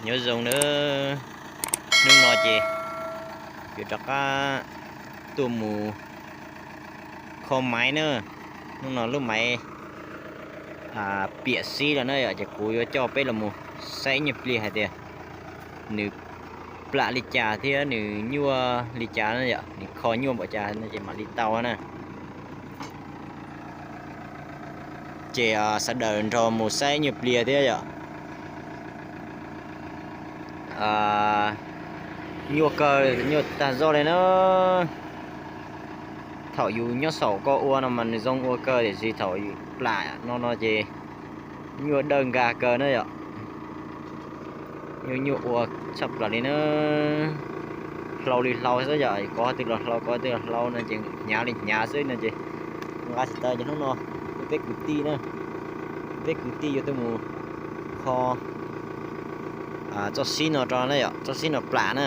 Nyob zoo nawb, hnub no ces yuav rov qab tuaj mus kho maiv na. Hnub no lub maiv piam xib lawm na yom, ces kuv yuav coj peb los mus saib nyuag pliag hais tias nws plam li cas thiab nws nyuaj li cas na yom, nws kho nyuaj npaum cas no ces mam li tau na. Ces sawv daws nrog mus saib nyuag pliag thiab yom. Nyuaj kawg, nyuaj tag zoj li na. Thaum yus nyob saum ko ua no mas nws zoo ua kawg, tiam sis thaum plam no no ces nyuaj dawb nkag kawg na yom. Nyuaj nyuaj ua tshaj plaws li na. Hlau li hlau xwb yom, kov qhov twg los hlau, kov qhov twg los hlau no ces hnyav li hnyav xwb no ces nqa tsis tau. Ces hnub no peb kwv tij na, peb kwv tij yuav tuaj mus kho txoj xib no rau na yom, txoj xib no plam na.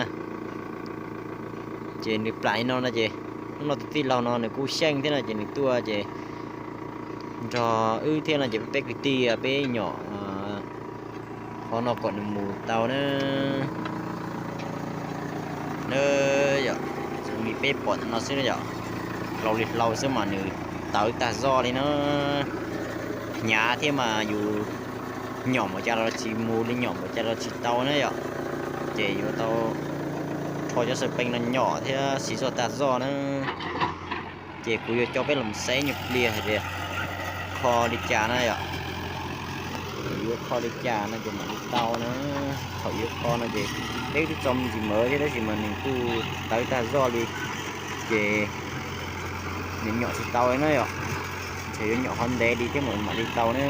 Ces nws plam li no no ces hnub no tus tij laug no nws kuj xyeej thiab no ces nws tuaj ces nrog wb thiab no ces peb kwv tij peb nyom qhov no kom nws mus tau na. Yom, li peb pom ntawm no xwb yom, hlau li hlau xwb mas nws tawv tag zoj li na. Hnyav thiab mas yus nyom npaum cas los tsis mus li, nyom npaum cas los tsis tau na yom. Ces yuav tau rho cov sarpee no nyom thiab siv zog tag zoj na. Ces kuv yuav coj peb los saib nyuag pliag hais tias kho li cas na yom. Yuav kho li cas no ces mam li tau na. Thaum yuav kho no ces peb twb tso me ntsis mawv thiab tab sis mas nws kuj tawv tag zoj li. Ces nws nyom tsis tau na yom. Ntshe yuav nyom qhov ntev li thiab mam li tau na.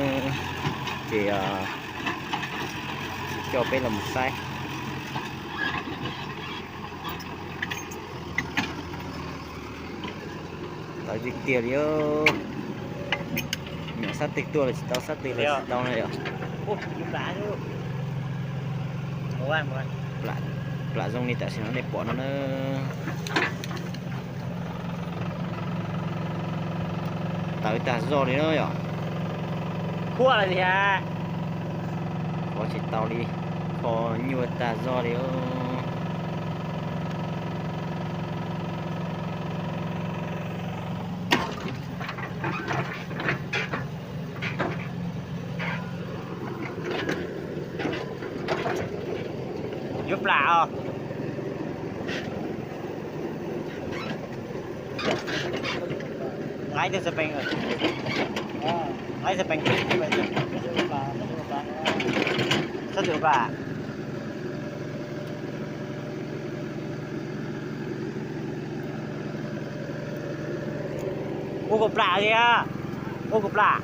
Ces coj peb los saib. Tawv tiag tiag li. Nyom sab twg tuaj los tsis tau, sab twg los tsis tau na yom. Plam zoo li tam sim no nej pom no na. Tawv tag zoj li na yom. Kho tsis tau li, kho nyuaj tag zoj li. Yuav plam os. Nqa ib tug sarpee, nqa ib sarpee. Sab twg plam? Ua kom plam li, ua kom plam.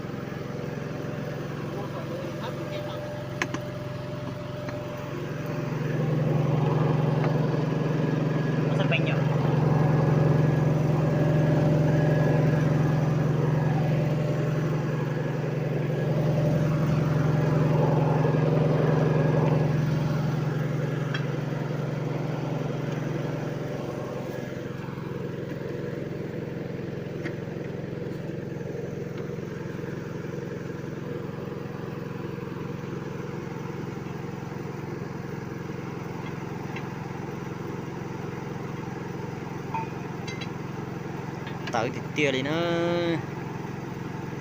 Tawv tiag tiag li na.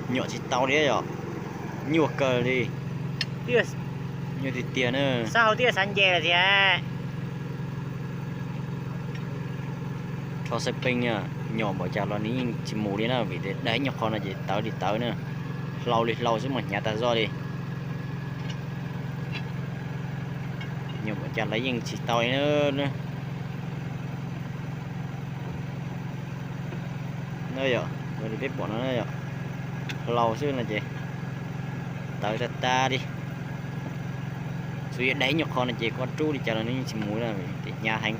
Nyom tsis tau li yom. Nyuaj kawg li. Nyuaj tiag tiag na. Sab hauv twb xav nce lawm thiab. Rho sarpee, nyom npaum cas los nws yeej tsis mus li na, vim tias daim nyuag qho no ces tawv li tawv na. Hlau li hlau xwb mas hnyav tag zoj li. Nyom npaum cas los yeej tsis tau li na. Na yom, li peb pom no na yom, hlau xwb no ces tawv tag tag li. Tsuas yog daim nyuag qho no ces koj rub li cas los nws yeej tsis mus na, ces hnyav heev.